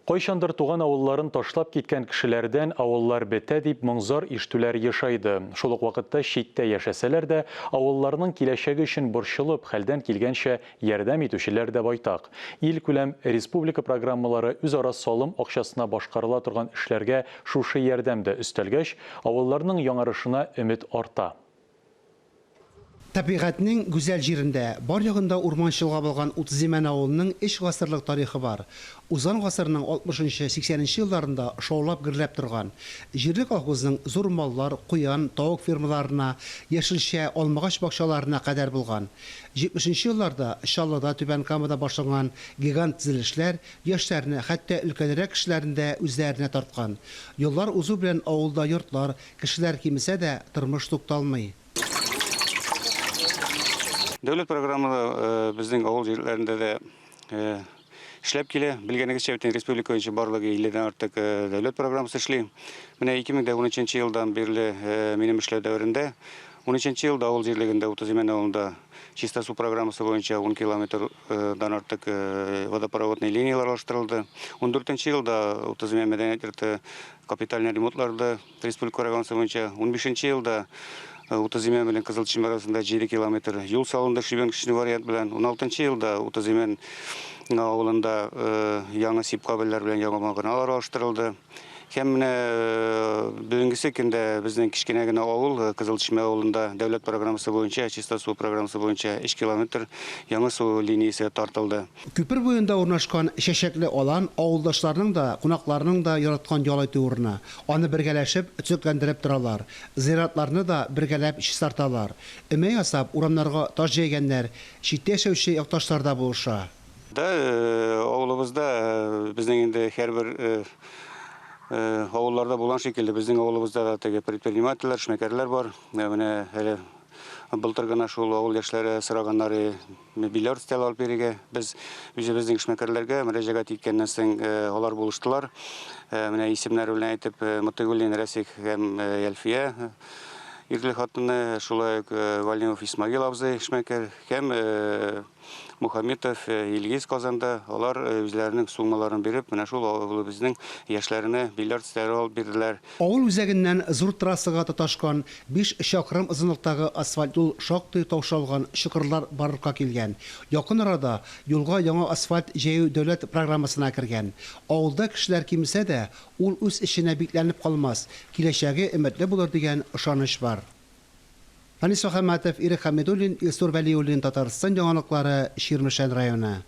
Кайчандыр туган авылларын ташлап киткән кешеләрдән авыллар бетә дип моң-зар ишетүләр ешайды. Шул ук вакытта читтә яшәсәләр дә, авылларның киләчәге өчен борчылып, хәлдән килгәнчә ярдәм итүчеләр дә байтак. Илкүләм, республика программалары, үзара салым акчасына башкарыла торган эшләргә шушы ярдәм дә өстәлгәч, авылларның яңарышына өмет арта. Табигатьнең гүзәл җирендә, бар ягында урман чолгап алган Утызимән авылының өч гасырлык тарихы бар. Узган гасырның алтмышынчы, сиксәненче елларында шаулап-гөрләп торган. Җирле колхозның зур маллар, куян, тавык фермаларына, яшелчә, алмагач бакчаларына кадәр булган. Җитмешенче елларда Чаллыда, Түбән Камада башланган гигант төзелешләр яшьләрне, хәтта өлкәнрәк кешеләрне дә үзләренә тарткан. Еллар узу белән авылда йортлар, Кешеләр кимесә дә, тормыш тукталмый. Дәүләт программалары безнең авыл җирлекләрендә дә эшләп килә. Белгәнегезчә, бөтен республика буенча барлыгы 50 дән артык дәүләт программасы эшли. Менә 2013 елдан бирле минем эшләү дәверендә 13 елда авыл җирлегендә 30 Имән авылында чиста су программасы буенча 10 километрдан артык водопроводный линияләр алыштырылды. 14 елда 30 Имән мәдәният йорты капитальный ремонтларды республика программасы буенча 15 елда 30 Имән белән Кызыл Чишмә арасында 7 километр юл салынды щебеночный вариант белән. 16 елда 30 Имән авылында яңа сип кабельләр белән яңа баганалар алыштырылды. Һәм менә бүгенгесе көндә безнең кечкенә генә авыл Кызыл Чишмә авылында дәүләт программасы буенча, чиста су программасы буенча 3 километр яңа су линиясе тартылды. Күпер буенда урнашкан чәчәкле алан авылдашларның да, кунакларның да яраткан ял итү урыны. Аны бергәләшеп төзекләндереп торалар. Зиратларны да бергәләп чистарталар. Өмә ясап, урамнарга таш җәйгәннәр, читтә яшәүче якташлар да булыша. Да, авылыбызда безнең инде һәрбер авылларда булган шикелле, безнең авылыбызда да теге предпринимательләр, эшмәкәрләр бар. Менә әле былтыр гына шул авыл яшьләре сораганнары Бильярд өстәле алып бирергә. Без үзебезнең эшмәкәрләргә мөрәҗәгать иткәннән соң, алар булыштылар. Менә исемнәре белән әйтеп, Мотыйгуллин Рәсих һәм Әлфия ирле хатыны, шулай ук Галимов Исмагил абзый эшмәкәр һәм Мухаметов Илгиз Казанда. Алар үзләренең суммаларын биреп, менә шул авылыбызның яшьләренә бильярд өстәле алып бирделәр. Авыл үзәгеннән зур трассага тоташкан биш чакрым озынлыктагы асфальт юл шактый таушалган, чокырлар барлыкка килгән. Якын арада юлга яңа асфальт җәю дәүләт программасына кергән. Авылда кешеләр кимесә дә, ул үз эченә бикләнеп калмас, киләчәге өметле булыр дигән ышаныч бар. Фәнис Мөхәммәтов, Ирек Хәмидуллин, Илсур Вәлиуллин, Татарстан яңалыклары, Чирмешән районы.